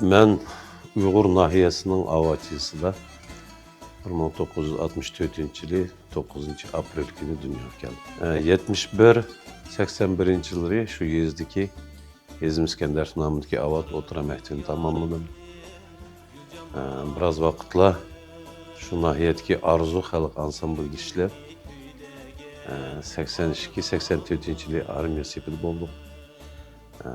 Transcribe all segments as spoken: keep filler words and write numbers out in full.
مەن ئۇيغۇر ناھىيەسىنىڭ ئاۋاچ يېزىسىدا بىر مىڭ توققۇز يۈز ئاتمىش تۆتىنچى يىلى توققۇزىنچى ئاپرېل كۈنى دۇنياغا كەلدىم. ئە، يەتمىش بىر سەكسەن بىرىنچى يىللىرى شۇ يېزىدىكى ھېزىم ئىسكەندەر نامىدىكى ئاۋات ئوتتۇرا مەكتىۋىنى تاماملىدىم. ئە، بىراز ۋاقىتلار شۇ ناھىيەدىكى ئارزۇ خەلق ئانسامبلىدا ئىشلەپ، ئە، سەكسەن ئىككى، سەكسەن تۆتىنچى يىلى ئارمىيە سېپىدا بولدۇق. ئە،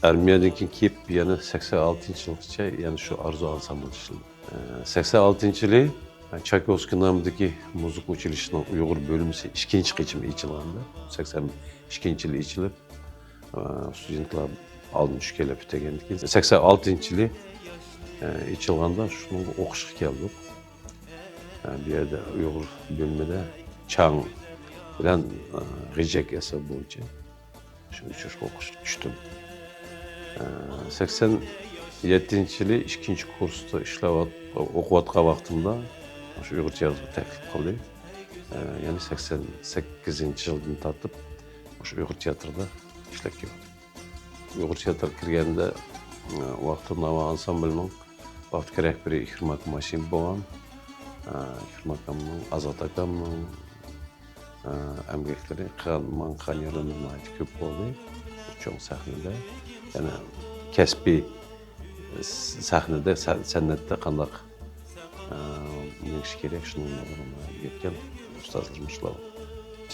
ئارمىيەدىن كېيىن كېلىپ، يەنە سەكسەن ئالتىنچى يىلغىچە يەنە شۇ ئارزۇ ئانسامبلىدا ئىشلىدىم. ئە، سەكسەن ئالتىنچى يىلى، ئە، چايكوۋسكىي نامىدىكى مۇزىكا ئۇچىلىشىنىڭ ئۇيغۇر بۆلمىسى ئىككىنچى قېتىم ئېچىلغاندا، سەكسەن ئىككىنچى يىلى ئېچىلىپ، ئە، ستۇدېنتلار ئالدىن چۈشكەنلەر پۈتتۈرگەندىن كېيىن، سەكسەن ئالتىنچى يىلى، ئە، ئېچىلغاندا شۇنىڭغا ئوقۇشقا كەلدۇق. ئە، بۇ يەردە ئۇيغۇر بۆلۈمىدە چاڭ بىلەن، ئە، غېجەك ئەسەر بويىچە شۇ ئۇچرىشىشقا ئوقۇشقا چۈشتۈم. ئە، سەكسەن يەتتىنچى يىلى ئىككىنچى كۇرستا ئىشلەۋات-، ئوقۇۋاتقان ۋاقتىمدا شۇ ئۇيغۇر تىياتىرىغا تەكلىپ قىلدى. ئە، يەنى سەكسەن سەككىزىنچى يىلدىن تارتىپ شۇ ئۇيغۇر تىياتىرىدا ئىشلەپ كەلدىم. ئۇيغۇر تىياتىرىغا كىرگەندە، ئە، ۋاقتىدا ناۋا ئانسامبلىنىڭ ۋاقتىكى رەھبىرى ئىكرىم ئاكام ھاشىموف بولغان. ئە، ئىكرىم ئاكامنىڭ، ئازات ئاكامنىڭ، ئە، ئەمگەكلىرى قىلغان، ماڭا قىلغان ياردەملىرى ناھايىتى كۆپ بولدى. بىر چوڭ سەھنىدە، يەنە كەسپىي س-، سەھنىدە، سە-، سەنئەتتە قانداق، ئە، مېڭىش كېرەك، شۇنىڭ نۇرغۇنلىرىنى ئۆگەتكەن ئۇستازلىرىمىز شۇلار.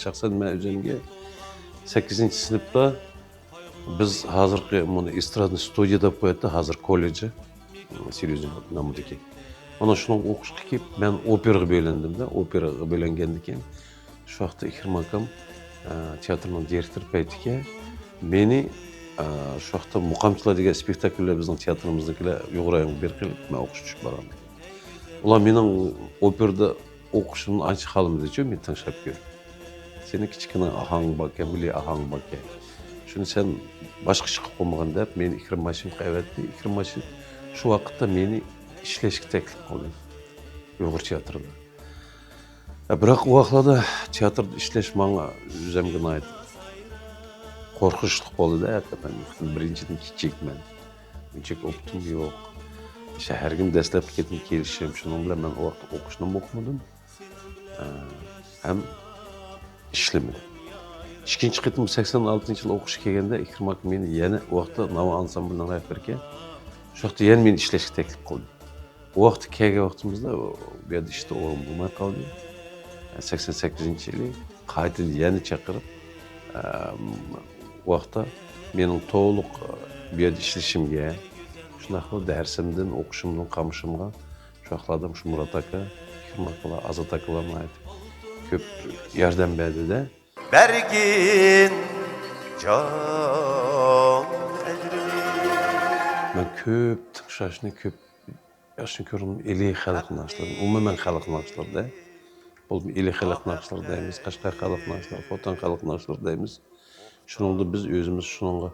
شەخسەن مەن ئۆزۈمگە سەككىزىنچى سىنىپتا بىز ھازىرقى مۇنى ئېسترادنى ستۇدىيە دەپ قوياتتى، ھازىر كوللېجى، سېليۇزنىڭ نامىدىكى. مانا شۇنىڭغا ئوقۇشقا كېلىپ، مەن ئوپېرىغا بۆلۈندۈم-دە، ئوپېرىغا بۆلۈنگەندىن كېيىن، شۇ ۋاقىتتا ئىكرىم ئاكام، ئە، تىياتىرنىڭ دىرېكتورى پەيتىكەن، مېنى، ئە، شۇ ۋاقىتتا مۇقامچىلار دېگەن سپېكتاكللار بىزنىڭ تىياتىرىمىزنىڭكىلەر ئۇيغۇر رايونىغا بېرىپ قېلىپ، مەن ئوقۇشقا چۈشۈپ بارامدىم. ئۇلار مېنىڭ ئوپېرىدا ئوقۇشۇمنى ئانچە خالىمىدىچۇ، مېنى تىڭشاپ كۆرۈپ. سېنىڭ كىچىككىنە ئاھاڭ باركەن، مىللىي ئاھاڭ باركەن. شۇنى سەن باشقا ئىش قىلىپ قويمىغىن دەپ، مېنى ئىكرىم ھاشىموفقا ئەۋەتتى. ئىكرىم ھاشىموف شۇ ۋاقىتتا مېنى ئىشلەشكە تەكلىپ قىلدى. ئۇيغۇر تىياتىرىدا. ئە، بىراق ئۇ ۋاقىتلاردا تىياتىردا ئىشلەش ماڭا ئۆزۈمگە ناھايىتى قورقۇنچلۇق بولدى-دە، ھەقىقەتەن. بىرىنچىدىن، كىچىكمەن. ئۇنچىلىك ئوپتۇم يوق. شەھەرگىمۇ دەسلەپكى قېتىم كېلىشىم، شۇنىڭ بىلەن مەن ئۇ ۋاقىتتا ئوقۇشنىمۇ ئوقۇمىدىم. ئە، ھەم ئىشلىمىدىم. ئىككىنچى قېتىم سەكسەن ئالتىنچى يىل ئوقۇشقا كەلگەندە، ئىكرىم ئاكا مېنى يەنە ئۇ ۋاقىتتا ناۋا ئانسامبلىنىڭ رەھبىرىكەن. شۇ ۋاقىتتا يەنە مېنى ئىشلەشكە تەكلىپ قىلدى. ئۇ ۋاقىتتا كەلگەن ۋاقتىمىزدا بۇ يەردە ئىشتا ئورۇن بولماي قالدى. سەكسەن سەككىزىنچى يىلى قايتىدىن يەنە چاقىرىپ، ئە، ئۇ ۋاقىتتا مېنىڭ تولۇق بۇ يەردە ئىشلىشىمگە، شۇنداقلا دەرسىمدىن، ئوقۇشۇمدىن قالمىشىمغا شۇ ۋاقىتلاردا مۇشۇ مۇرات ئاكا، ئىكرىم ئاكىلار، ئازات ئاكىلار ناھايىتى كۆپ ياردەم بەردى-دە. بەرگىن جان ئەجرىنى. مەن كۆپ تىڭشاشنى، كۆپ ياخشى كۆرىمەن ئىلى خەلق ناخشىلىرىنى، ئومۇمەن خەلق ناخشىلىرىدا. بولۇپمۇ ئىلى خەلق ناخشىلىرى دەيمىز، قەشقەر خەلق ناخشىلىرى، خوتەن خەلق ناخشىلىرى دەيمىز. شۇنىڭدا بىز ئۆزىمىز شۇنىڭغا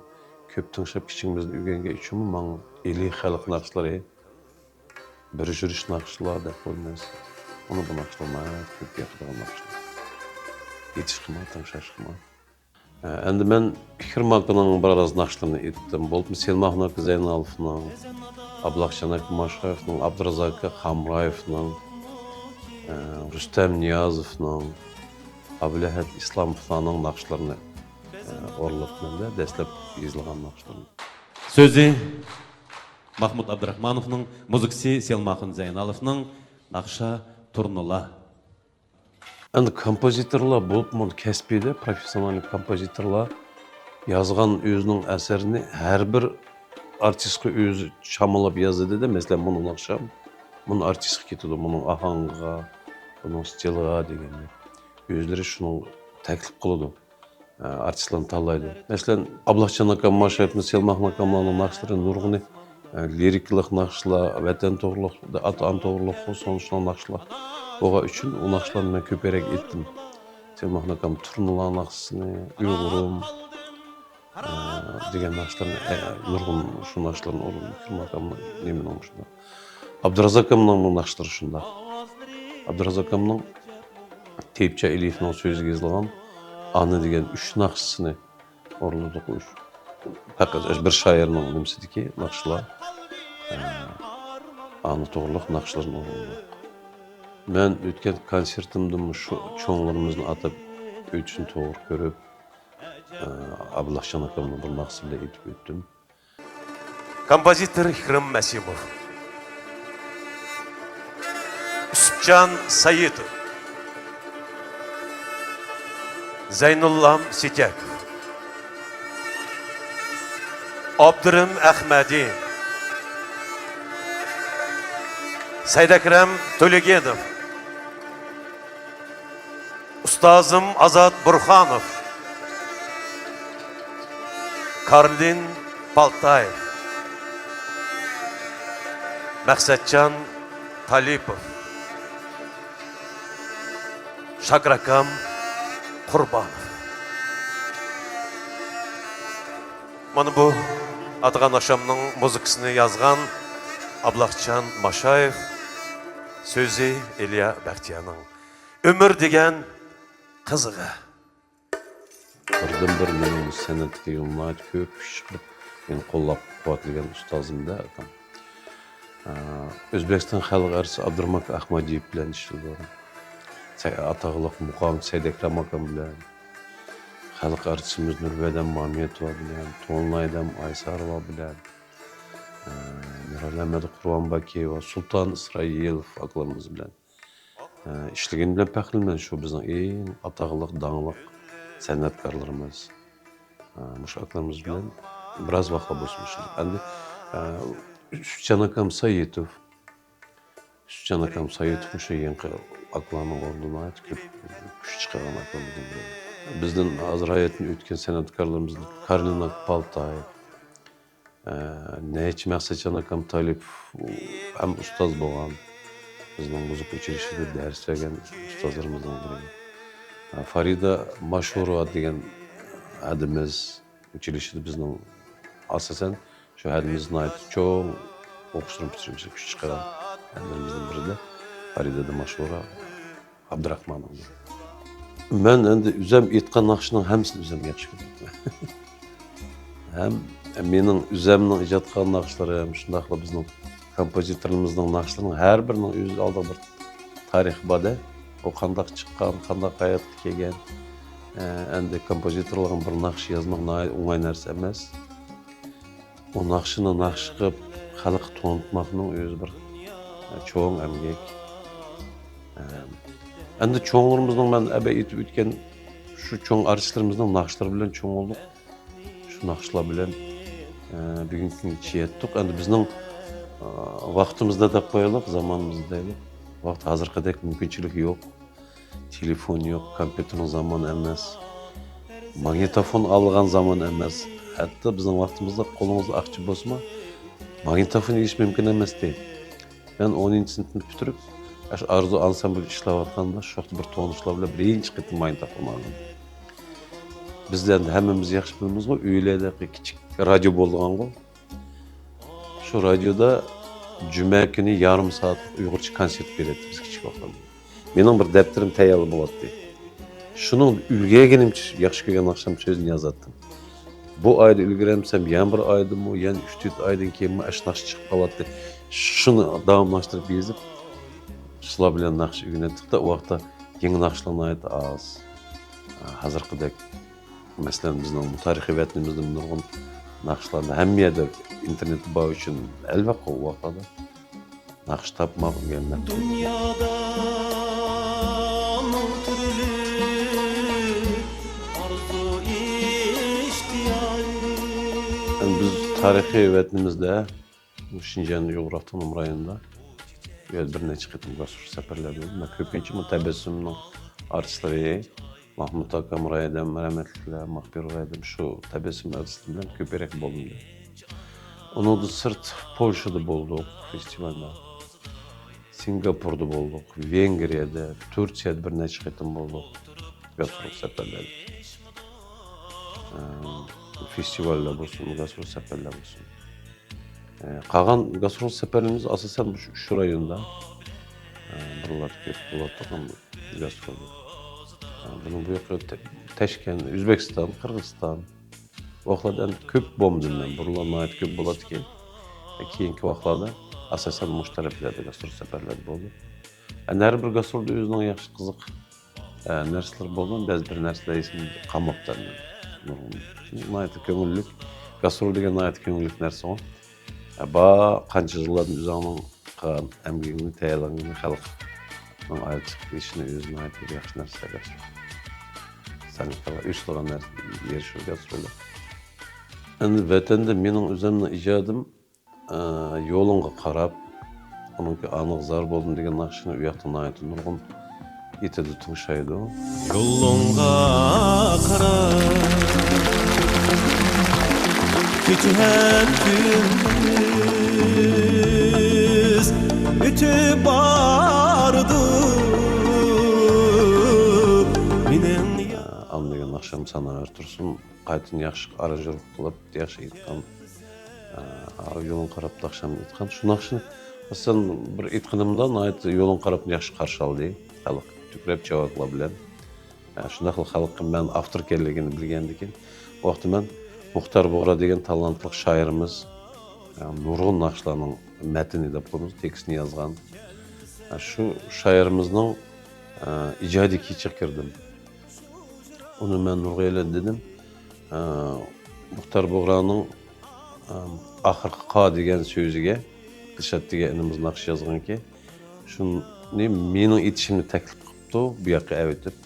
كۆپ تىڭشاپ، كىچىكىمىزدىن ئۆگەنگەن ئۈچۈنمۇ ماڭا ئىلى خەلق ناخشىلىرى، بىر يۈرۈش ناخشىلار دەپ قويىمىز. ئۇنى بۇ ناخشىلار ناھايىتى كۆپ ياقىدىغان ناخشىلار. ئېيتىشقىمۇ، تىڭشاشقىمۇ. ئەمدى مەن ئىكرىم ئاكىنىڭ بىر ئاز ناخشىلىرىنى ئېيتتىم. بولۇپمۇ سېلىمخان ئاكا زەينالوفنىڭ، ئابلاخشان ئاكا ماشايېفنىڭ، ئابدۇرازاق ئاكا خامرايېفنىڭ، ئە، رۇستەم نىيازوفنىڭ، ئابلەھەت ئىسلاموفلارنىڭ ناخشىلىرىنى، ئە، ئورۇنلاپتىمەن-دە، دەسلەپ يېزىلغان ناخشىلىرىنى. سۆزى ماھمۇت ئابدۇراخمانوفنىڭ، مۇزىكىسى سېلىمخان زەينالوفنىڭ، ناخشا تۇرنىلار. ئەمدى كومپوزىتورلار بولۇپمۇ كەسپىيدە، پروفېسسىونالنىي كومپوزىتورلار يازغان ئۆزىنىڭ ئەسىرىنى ھەر بىر ئارتىسقا ئۆزى چامىلاپ يازىدىدە، مەسىلەن، مۇنۇ ناخشا مۇنۇ ئارتىسقا كېتىدۇ، مۇنۇڭ ئاھاڭىغا، بۇنىڭ ستىلىغا دېگەندەك ئۆزلىرى شۇنىڭ تەكلىپ قىلىدۇ. ئە، ئارتىسلارنى تاللايدۇ. مەسىلەن، ئابلاخشان ئاكام ماشايېفنى، سېلىمخان ئاكاملارنىڭ ناخشىلىرى نۇرغۇنى، ئە، لىرىكىلىق ناخشىلار، ۋەتەن توغرۇلۇق، ئاتا-ئانا توغرۇلۇق بولسۇن، شۇنداق ناخشىلار بولغان ئۈچۈن ئۇ ناخشىلارنى مەن كۆپرەك ئېيتتىم. سېلىمخان ئاكام تۇرنىلار ناخشىسىنى، ئۇيغۇرۇم، ئە، دېگەن ناخشىلارنى، ئە، نۇرغۇن شۇ ناخشىلارنى ئورۇندىدى. ئىكرىم ئاكامنىڭ نېمىنىڭ شۇنداق. ئابدۇرازاق ئاكامنىڭمۇ ناخشىلىرى شۇنداق. ئابدۇرازاق ئاكامنىڭ تېيىپچان ئېلىيېۋنىڭ سۆزىگە يېزىلغان ئانا دېگەن ئۈچ ناخشىسىنى ئورۇنلىدۇق. ئۈچ، پەقەت بىر شائىرنىڭ نېمىسىدىكى ناخشىلار. ئانا توغرىلىق ناخشىلىرىنى ئورۇنلىدۇق. مەن ئۆتكەن كونسېرتىمدىمۇ شۇ چوڭلىرىمىزنى ئاتاپ ئۆتۈشنى توغرا كۆرۈپ، ئابلەخجان ئاكامنىڭ بىر ناخشىسى بىلەن ئېيتىپ ئۆتتۈم. كومپوزىتور كىرىم مەسىموف. يۈسۈپجان سەيىتوف. زەينۇللام سېتياكوف. ئابدۇرېھىم ئەخمەدى. سەيدەكرەم تۆلىگېنوف. ئۇستازىم ئازات بۇرخانوف. كارلىن پالتايېف. مەقسەتجان تالىپوف. شاكىر ئاكام قۇربانوف. مانا بۇ ئاتىغان ئاخشامنىڭ مۇزىكىسىنى يازغان ئابلەخجان ماشايېف، سۆزى ئىليا بەختىيارنىڭ. ئۆمۈر دېگەن قىزىغا. بىردىنبىر مېنىڭ سەنئەتتىكى يولۇمدا ناھايىتى كۆپ كۈچ چىقىرىپ، مېنى قوللاپ قۇۋۋەتلىگەن ئۇستازىم-دە ئاكام. ئا، ئۆزبېكىستان خەلق ئارتىسى ئابدۇرامات ئەخمەدىيېف بىلەن ئىشلىدىم. سەي-، ئاتاقلىق مۇقامچى سەيدەكرەم ئاكام بىلەن، خەلق ئارتىسىمىز نۇربەدەم مامىيەتوۋا بىلەن، تونۇلئايدەم ئايساروۋا بىلەن، ئا، مىرئالى ئەمەت قۇربانباكىيېۋا، سۇلتان ئىسرائىلوف ئاكىلىرىمىز بىلەن ئىشلىگىنى بىلەن پەخىرلىنىمەن، شۇ بىزنىڭ ئەڭ ئاتاقلىق، داڭلىق سەنئەتكارلىرىمىز. مۇشۇ ئاكىلىرىمىز بىلەن بىراز ۋاقىت بولسىمۇ ئىشلىدۇق. ئەمدى يۈسۈپجان ئاكام سايىتوف، يۈسۈپجان ئاكام سايىتوف مۇشۇ يېڭىقى ئاكىلارنىڭ ئورنىدا ناھايىتى كۆپ كۈچ چىقارغان ئاكىلىرىمىزدىن بىرى. بىزدىن ھازىر ھاياتتىن ئۆتكەن سەنئەتكارلىرىمىزدىن كارلىن ئاكا پالتايېف، ئە، نەيچە مەقسەتجان ئاكام تالىپ ھەم ئۇستاز بولغان، بىزنىڭ مۇزىكا ئۇچرىشىشىدا دەرس بەرگەن ئۇستازلىرىمىزنىڭ بىرى. ئە، فارىدە ماشۇرا دېگەن ھەدىمىز ئۇچرىشىشىدا بىزنىڭ ئاساسەن شۇ ھەدىمىز ناھايىتى چوڭ ئوقۇشلىرىنى پۈتتۈرۈشىمىزگە كۈچ چىقارغان ھەدىلىرىمىزدىن بىرىدە فارىدە ماشۇرا. ئابدۇراخمانوۋ. مەن ئەمدى ئۆزۈم ئېيتقان ناخشىنىڭ ھەممىسىنى ئۆزۈم ياخشى كۆرىمەن. ھەم مېنىڭ ئۆزۈمنىڭ ئىجاد قىلغان ناخشىلىرىم، شۇنداقلا بىزنىڭ كومپوزىتورلىرىمىزنىڭ ناخشىلىرىنىڭ ھەر بىرىنىڭ ئۆز ئالدىغا بىر تارىخى بار-دە. ئۇ قانداق چىققان، قانداق ھاياتقا كەلگەن. ئە، ئەمدى كومپوزىتورلارغا بىر ناخشا يازماق ناھايىتى ئوڭاي نەرسە ئەمەس. ئۇ ناخشىنى ناخشا قىلىپ، خەلققە تونۇتماقنىڭ ئۆزى بىر، ئە، چوڭ ئەمگەك. ئە، ئەمدى چوڭلىرىمىزنىڭ مەن ئەبە ئېيتىپ ئۆتكەن شۇ چوڭ ئارتىسلىرىمىزنىڭ ناخشىلىرى بىلەن چوڭ بولدۇق. شۇ ناخشىلار بىلەن، ئە، بۈگۈنكى كۈنگىچە يەتتۇق. ئەمدى بىزنىڭ، ئە، ۋاقتىمىزدا دەپ قويايلۇق، زامانىمىزدا دەيلى. ۋاقىت ھازىرقىدەك مۇمكىنچىلىك يوق. تېلېفون يوق، كومپيۇتېرنىڭ زامانى ئەمەس. ماگنىتوفون ئالغان زامان ئەمەس. ھەتتا بىزنىڭ ۋاقتىمىزدا قولىڭىزدا ئاقچا بولسىمۇ، ماگنىتوفون ئېلىش مۇمكىن ئەمەستى. مەن ئونىنچى سىنىپنى پۈتتۈرۈپ، ئاشۇ ئارزۇ ئانسامبىلدا ئىشلەۋاتقاندا، شۇ ۋاقىتتا بىر تونۇشلار بىلەن بىرىنچى قېتىم ماگنىتوفون ئالدىم. بىز ئەمدى ھەممىمىز ياخشى بىلىمىزغۇ، ئۆيلەردە كىچىك رادىيو بولىدىغانغۇ. شۇ رادىيودا جۈمە كۈنى يېرىم سائەتلىك ئۇيغۇرچە كونسېرت بېرەتتى بىز كىچىك ۋاقتىمىزدا. مېنىڭ بىر دەپتىرىم تەييارلا بولاتتى. شۇنىڭ ئۈلگۈرگىنىمچە ياخشى كۆرگەن ناخشام سۆزىنى يازاتتىم. بۇ ئايدا ئۈلگۈرەلمىسەم، يەنە بىر ئايدىمۇ، يەنە ئۈچ تۆت ئايدىن كېيىنمۇ ئاشۇ ناخشا چىقىپ قالاتتى. شۇنى داۋاملاشتۇرۇپ يېزىپ، شۇلار بىلەن ناخشا ئۆگىنەتتۇق-دە، ئۇ ۋاقىتتا يېڭى ناخشىلار ناھايىتى ئاز. ھازىرقىدەك مەسىلەن، بىزنىڭ تارىخىي ۋەتىنىمىزدە نۇرغۇن ناخشىلارنى ھەممە يەردە ئىنتېرنېتتا بار ئۈچۈن، ئەلۋەتتە، ئۇ ۋاقىتلاردا ناخشا تاپماق ئۆگەنمەك. دۇنيادا مىڭ تۈرلۈك ئارزۇ ئىشتىياق. بىز تارىخىي ۋەتىنىمىزدە شىنجاڭ ئۇيغۇر ئاپتونوم رايونىدا بۇ يەردە بىر نەچچە قېتىم گاسترول سەپەرلەر بولدى. مەن كۆپىنچە مۇ تەبەسسۇمنىڭ ئارتىسلىرى، ماھمۇت ئاكام، رايدەم، رەھمەتلىكلەر، ماخپىر رايدەم، شۇ تەبەسسۇم ئارتىسلىرى بىلەن كۆپرەك بولدۇم. ئۇنىڭدىن سىرت پولشىدا بولدۇق فېستىۋالدا، سىنگاپوردا بولدۇق، ۋېنگرىيەدە، تۈركىيەدە بىر نەچچە قېتىم بولدۇق گاسترول سەپەرلەردە. ئە، فېستىۋاللار بولسۇن، گاسترول سەپەرلەر بولسۇن. ئە، قالغان گاسترول سەپەرلىرىمىز ئاساسەن مۇشۇ ئۈچ رايوندا، ئە، بىرلار كۆپ بولاتتۇق، ھەم گاسترول. ئە، بۇنىڭ بۇ ياقى تە-، تەشكەن، ئۆزبېكىستان، قىرغىزىستان. ئۇ ياقلاردا ئەمدى كۆپ بولمىدىم مەن، بۇرۇنلار ناھايىتى كۆپ بولاتتىكەن. كېيىنكى ۋاقىتلاردا ئاساسەن مۇشۇ تەرەپلەردە گاسترول سەپەرلەردە بولدۇم. ئەنە ھەر بىر گاسترولدا ئۆزىنىڭ ياخشى قىزىق، ئە، نەرسىلىرى بولدى. بەزى بىر نەرسىلەر ئېسىمدە قالماپتۇ ئەمدى. نۇرغۇن. ناھايىتى كۆڭۈللۈك. گاسترول دېگەن ناھايىتى كۆڭۈللۈك نەرسىغۇ. ئە، با-، قانچە يىللاردىن ئۆزۈڭنىڭ قىلغان ئەمگىكىڭنى، تەييارلىقىڭنى خەلقنىڭ ئايرىپ چىقىپ كېتىشىنى ئۆزى ناھايىتى بىر ياخشى نەرسە، گاسترول. سەنئەتكارلار ئۆز قىلغان نەرسە، يېرىشىۋ گاسترول. ئەمدى ۋەتەندە مېنىڭ ئۆزۈمنىڭ ئىجادىم، ئە، يولۇڭغا قاراپ، ئۇنىڭكى ئانىغا زار بولدۇم دېگەن ناخشىنى ئۇ ياقتا ناھايىتى نۇرغۇن ئېيتىدۇ، تىڭشايدۇ. يولۇڭغا قاراپ، كېچە ھەم كۈندۈز ئۆتۈپ بارىدۇ مېنىڭ. ئە، ئاندىن كېيىن ناخشام ساناۋەر تۇرسۇن قايتىدىن ياخشى ئارانژىروۋكا قىلىپ، ياخشى ئېيتقان. ئە، يولۇڭغا قاراپ ناخشامنى ئېيتقان. شۇ ناخشىنى مەسىلەن بىر ئېيتقىنىمدا ناھايىتى يولۇڭغا قاراپنى ياخشى قارشى ئالدى. خەلق كۆكرەپ چاۋاكلار بىلەن. ئە، شۇنداقلا خەلققە مەن ئاپتور ئىكەنلىكىنى بىلگەندىن كېيىن، ئۇ ۋاقىتتا مەن مۇختار بۇغرا دېگەن تالانتلىق شائىرىمىز، ئە، نۇرغۇن ناخشىلارنىڭ مەتنى دەپ قويىمىز، تېكىستىنى يازغان. ئە، شۇ شائىرىمىزنىڭ، ئە، ئىجادىي كېچىگە كىردىم. ئۇنى مەن نۇرغۇن يەرلەردە دېدىم. ئە، مۇختار بۇغرانىڭ، ئە، ئاخىرقى قا دېگەن سۆزىگە دىلشات دېگەن ئىنىمىز ناخشا يازغانكى، شۇنى مېنىڭ ئېيتىشىمنى تەكلىپ قىپتۇ، بۇ ياققا ئەۋېتىپ.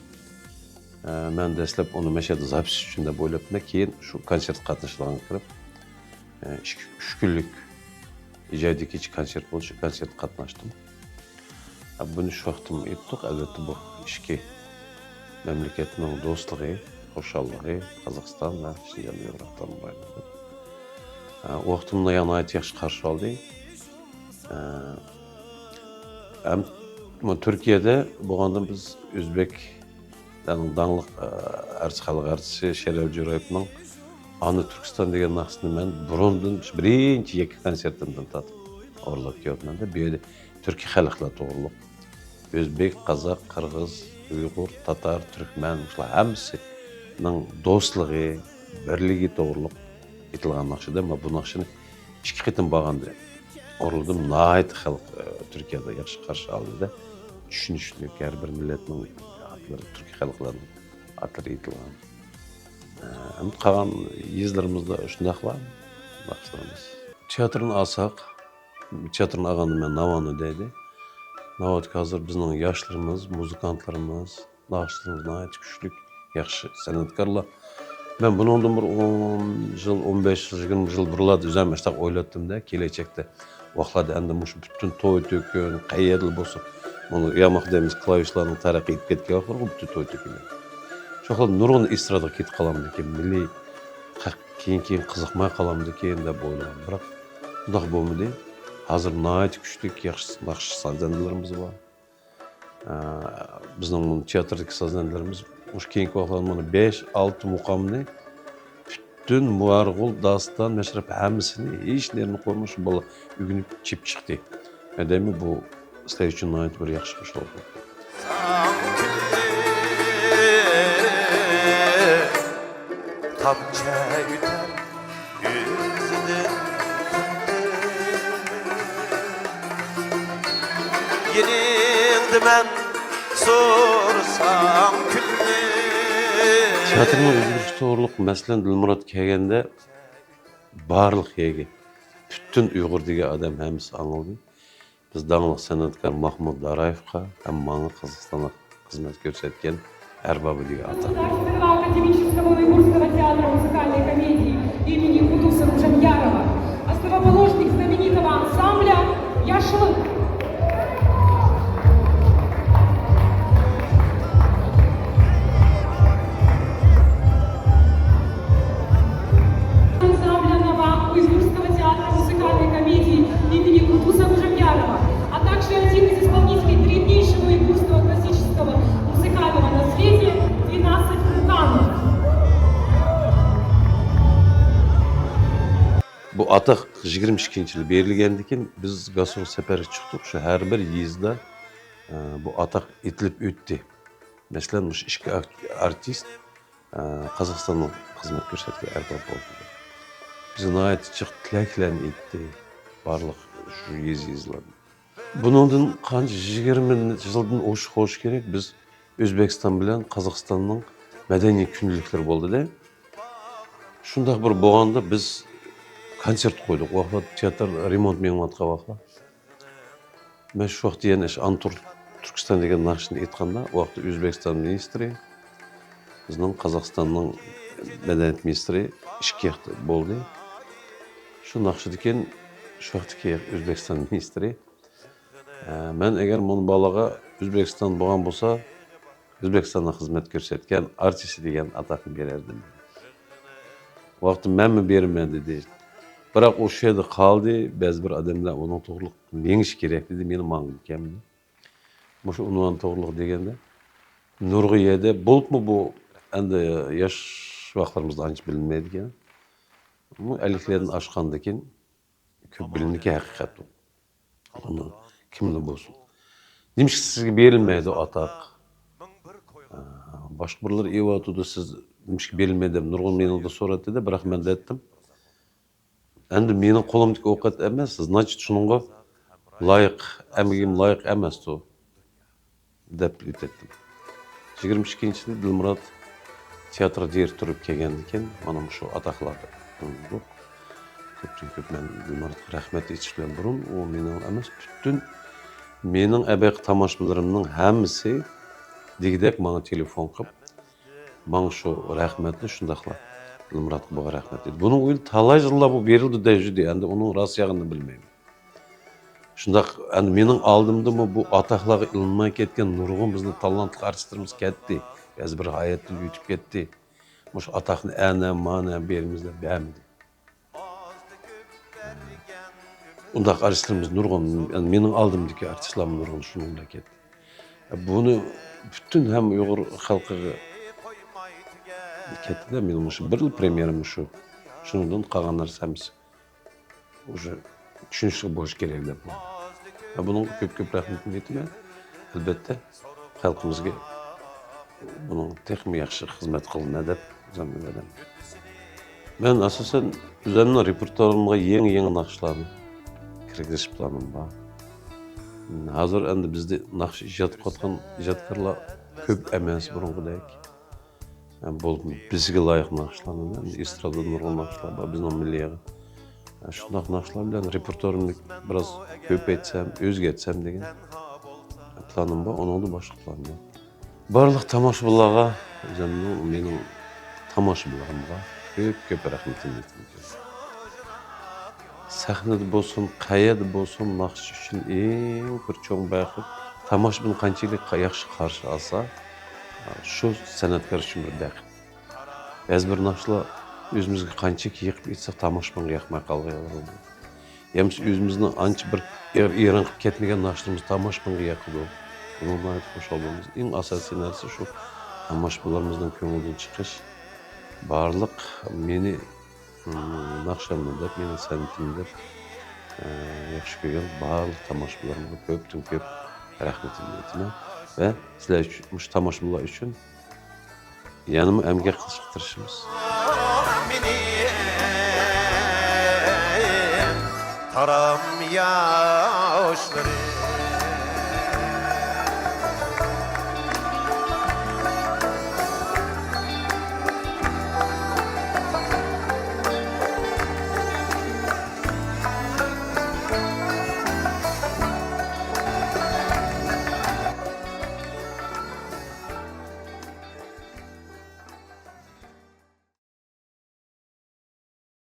ئە، مەن دەسلەپ ئۇنى مەشەدە زاپىس ئۈچۈن دەپ ئويلاپتىمەن، كېيىن شۇ كونسېرت قاتنىشىدىغانغا كىرىپ، ئە، ئىككى، ئۈچ كۈنلۈك ئىجادىي كېچە كونسېرت بولۇپ، شۇ كونسېرتقا قاتناشتىم. ئە، بۇنى شۇ ۋاقىتتىمۇ ئېيتتۇق، ئەلۋەتتە، بۇ ئىككى مەملىكەتنىڭ دوستلۇقى، خۇشاللىقى، قازاقىستان ۋە شىنجاڭ ئۇيغۇر ئاپتونوم رايونىدا. ئە، ئۇ ۋاقىتتىمۇ ناھايىتى ياخشى قارشى ئالدى. ئە، ھەم تۈركىيەدە بولغاندا بىز ئۆزبېك داڭلىق، ئە، ئارتىس، خەلق ئارتىسى شېرەل جورايېۋنىڭ ئانا تۈركىستان دېگەن ناخشىسىنى مەن بۇرۇندىن، بىرىنچى يەككە كونسېرتىمدىن تارتىپ ئورۇنلاپ كېلىۋاتىمەن-دە. بۇ يەردە تۈركىي خەلقلەر توغرۇلۇق، ئۆزبېك، قازاق، قىرغىز، ئۇيغۇر، تاتار، تۈركمەن، مۇشۇلار ھەممىسىنىڭ دوستلۇقى، بىرلىكى توغرۇلۇق ئېيتىلغان ناخشىدا. مەن بۇ ناخشىنى ئىككى قېتىم بارغاندا ئورۇنلىدىم. ناھايىتى خەلق، ئە، تۈركىيەدە ياخشى قارشى ئالدى-دە. چۈشىنىشلىك، ھەر بىر مىللەتنىڭ ئاتلىرى، تۈركىي خەلقلەرنىڭ ئاتلىرى ئېيتىلغان. ئە، ئەمدى قالغان يېزىلىرىمىزدا شۇنداقلا ناخشىلىرىمىز. تىياتىرنى ئالساق، تىياتىرنى ئالغاندا مەن ناۋانى دەيدۇ. ناۋادىكى ھازىر بىزنىڭ ياشلىرىمىز، مۇزىكانتلىرىمىز، ناخشىلىرىمىز ناھايىتى كۈچلۈك، ياخشى سەنئەتكارلار. مەن بۇنىڭدىن بىر ئون يىل، ئون بەش يىل، يىگىرمە يىل بۇرۇنلاردا ئۆزۈم مۇشۇنداق ئويلاپتىم-دە، كېلەچەكتە ۋاقىتلاردا ئەمدى مۇشۇ پۈتۈن توي-تۆكۈن، قەيەردىلا بولسۇن، مانا ياماھا دەيمىز، كلاۋىشلارنىڭ تەرەققىي ئېتىپ كەتكەن ۋاقىتلارغۇ پۈتۈن توي-تۆكۈنلەر. شۇ خىل نۇرغۇن ئېسترادىغا كېتىپ قالامدىكىن، مىللىي خەق كېيىن-كېيىن قىزىقماي قالامدىكىن دەپ ئويلىغان. بىراق، ئۇنداق بولمىدى. ھازىر ناھايىتى كۈچلۈك، ياخشى ناخشا سازەندىلىرىمىز بار. ئە، بىزنىڭ تىياتىردىكى سازەندىلىرىمىز مۇشۇ كېيىنكى ۋاقىتلاردا مانا بەش، ئالتە مۇقامنى پۈتۈن مۇئەرغۇل، داستان، مەشرەپ ھەممىسىنى ھېچ نېمىنى قويماي شۇ بالىلار ئۆگىنىپ چىپ چىقتى. مەن دەيمەن، بۇ سىلەر ئۈچۈن ناھايىتى بىر ياخشى خۇشاللىق بولدى. تامچە ئۆتەر كۆزىدىن. يېنىڭدا مەن سورىسام كۈلمەي. تىياتىرنىڭ ئۆزگىرىشى توغرۇلۇق مەسىلەن، دىلمۇرات كەلگەندە بارلىق يەرگە، پۈتۈن ئۇيغۇر دېگەن ئادەم ھەممىسى ئاڭلىدى. بىز داڭلىق سەنئەتكار ماھمۇت دارايېۋقا ھەم ماڭا قازاقىستانلىق خىزمەت كۆرسەتكەن ئەربابى دېگەن ئاتاق. Академического уйгурского театра музыкальной комедии имени Кутуса Кужамьярова, основоположник знаменитого ансамбля «Яшлык». Ансамбля «Нава» Уйгурского театра музыкальной комедии имени Кутуса Кужамьярова, а также один из исполнителей древнейшего уйгурского классического музыкального наследия «Двенадцать пуканов». بۇ ئاتاق يىگىرمە ئىككىنچى يىلى بېرىلگەندىن كېيىن بىز گاسترول سەپەرگە چىقتۇق. شۇ ھەر بىر يېزىدا، ئە، بۇ ئاتاق ئېيتىلىپ ئۆتتى. مەسىلەن، مۇشۇ ئىككى ئارتىست، ئە، قازاقىستاننىڭ خىزمەت كۆرسەتكەن ئەربابى بولدى. بىزگە ناھايىتى جىق تىلەكلەرنى ئېيتتى. بارلىق شۇ يېزا-يېزىلاردا. بۇنىڭدىن قانچە، يىگىرمە يىلدىن ئوشۇق بولۇشى كېرەك، بىز ئۆزبېكىستان بىلەن قازاقىستاننىڭ مەدەنىي كۈندىلىكلىرى بولدى-دە. شۇنداق بىر بولغاندا بىز كونسېرت قويدۇق. ئۇ ۋاقىتلار تىياتىر رېمونت مېڭىۋاتقان ۋاقىتلار. مەن شۇ ۋاقىتتا يەنە ئىش ئانتۇر تۈركىستان دېگەن ناخشىنى ئېيتقاندا، ئۇ ۋاقىتتا ئۆزبېكىستان مىنىستىرى، بىزنىڭ قازاقىستاننىڭ مەدەنىيەت مىنىستىرى ئىككى ياقتا بولدى. شۇ ناخشىدىكىن شۇ ۋاقىتتىكى ئۆزبېكىستان مىنىستىرى، ئە، مەن ئەگەر مۇنۇ بالىغا ئۆزبېكىستان بولغان بولسا، ئۆزبېكىستاندا خىزمەت كۆرسەتكەن ئارتىسى دېگەن ئاتاقنى بېرەردىم. ۋاقتى مەنمۇ بېرىمەن دېدى. بىراق ئۇ شۇ يەردە قالدى، بەزى بىر ئادەملەر ئۇنىڭ توغرىلىق مېڭىشى كېرەك دېدى، مېنى ماڭغۇم كەلمىدى. مۇشۇ ئۇنۋان توغرىلىق دېگەندە، نۇرغۇن يەردە، بولۇپمۇ بۇ ئەمدى ياش ۋاقىتلىرىمىزدا ئانچە بىلىنمەيدىكەن. ئەمما ئەللىكلەردىن ئاشقاندىكىن كۆپ بىلىنىدىكەن ھەقىقەت ئۇ. ئۇنى كىملا بولسۇن. نېمىشقا سىزگە بېرىلمەيدۇ ئاتاق؟ ئە، باشقا بىرلىرى ئېۋاتىدۇ، سىز نېمىشقا بېرىلمەيدۇ دەپ نۇرغۇن مېنىڭدىن سورىدى دېدى، بىراق مەن دەيتتىم، ئەمدى مېنىڭ قولۇمدىكى ئوقەت ئەمەس، زناچىت شۇنىڭغا لايىق، ئەمگىكىم لايىق ئەمەستۇ دەپ ئۆتەتتىم. يىگىرمە ئىككىنچى يىلى دىلمۇرات تىياتىر دىرېكتورى بولۇپ كەلگەندىن كېيىن، مانا مۇشۇ ئاتاقلاردا بولدۇق. كۆپتىن كۆپ مەن دىلمۇراتقا رەھمەت ئېيتىش بىلەن بۇرۇن، ئۇ مېنىڭ ئەمەس، پۈتۈن مېنىڭ ئەبەقى تاماشىبىنلىرىمنىڭ ھەممىسى دېگۈدەك ماڭا تېلېفون قىلىپ، ماڭا شۇ رەھمەتنى شۇنداقلا دىلمۇراتقا بولغان رەھمەت ئېيتتى. بۇنىڭ ئۆيىدە تالاي يىللار بۇ بېرىلدى دەيدۇ، ئەمدى ئۇنىڭ راست ياغىنى بىلمەيمەن. شۇنداق، ئەمدى مېنىڭ ئالدىمدىمۇ بۇ ئاتاقلارغا ئېلىنماي كەتكەن نۇرغۇن بىزنىڭ تالانتلىق ئارتىستلىرىمىز كەتتى. بەزى بىر ھاياتتىن ئۆتۈپ كەتتى. مۇشۇ ئاتاقنى ئەنە، مانا بېرىمىز دەپ بەرمىدى. ئۇنداق ئارتىستلىرىمىز نۇرغۇن، يەنى مېنىڭ ئالدىمدىكى ئارتىستلارمۇ نۇرغۇن شۇنىڭ بىلەن كەتتى. بۇنى پۈتۈن ھەم ئۇيغۇر خەلقىگە كەتتى-دە، مېنىڭ مۇشۇ بىرلا پرېميېرام مۇشۇ. شۇنىڭدىن قالغانلار ھەممىسى ئۇژې چۈشىنىشلىك بولۇشى كېرەك دەپ. ۋە بۇنىڭغا كۆپ-كۆپ رەھمىتىمنى ئېيتىمەن. ئەلۋەتتە، خەلقىمىزگە بۇنىڭ تېخىمۇ ياخشى خىزمەت قىلىمەن دەپ ئۆزۈمنى بېرىمەن. مەن ئاساسەن ئۆزۈمنىڭ رېپېرتۇئارىمغا يېڭى-يېڭى ناخشىلارنى كىرگۈزۈش پىلانىم بار. ھازىر ئەمدى بىزدە ناخشا ئىجاد قىلىۋاتقان ئىجادكارلار كۆپ ئەمەس بۇرۇنقىدەك. ھەم بولۇپمۇ بىزگە لايىق ناخشىلارنى، ئەمدى ئېسترادىدا نۇرغۇن ناخشىلار بار، بىزنىڭ مىللىيغا. شۇنداق ناخشىلار بىلەن رېپېرتۇئارىمنى بىراز كۆپەيتسەم، ئۆزگەرتسەم دېگەن پىلانىم بار، ئۇنىڭدىن باشقا پىلان يوق. بارلىق تاماشىبىنلارغا، ئۆزۈمنىڭ، مېنىڭ تاماشىبىنلىرىمغا كۆپ، كۆپ رەھمىتىمنى ئېيتىمەن. سەھنىدە بولسۇن، قەيەردە بولسۇن، ناخشىچى ئۈچۈن ئەڭ بىر چوڭ بەخت، تاماشىبىن قانچىلىك ياخشى قارشى ئالسا، شۇ سەنئەتكار ئۈچۈن بىر بەخت. بەزى بىر ناخشىلار ئۆزىمىزگە قانچىلىك يېقىپ ئېيتساق، تاماشىبىنغا ياقماي قالغان بولىدۇ. يا بولمىسا ئۆزىمىزنىڭ ئانچە بىر ئېغىر ئېرىن قىلىپ كەتمىگەن ناخشىلىرىمىز تاماشىبىنغا ياقىدۇ. بۇنىڭغا ناھايىتى خۇشال بولىمىز. ئەڭ ئاساسىي نەرسە شۇ تاماشىبىنلىرىمىزنىڭ كۆڭلىدىن چىقىش. بارلىق مېنى، ئىم، ناخشامنى دەپ، مېنىڭ سەنئىتىمنى دەپ، ئە، ياخشى كۆرگەن بارلىق تاماشىبىنلىرىمغا كۆپتىن كۆپ رەھمىتىمنى ئېيتىمەن. ۋە سىلەر ئۈچۈن، مۇشۇ تاماشىبىنلار ئۈچۈن يەنىمۇ ئەمگەك قىلىشقا تىرىشىمىز. مېنىڭ تارام ياشلىرىم.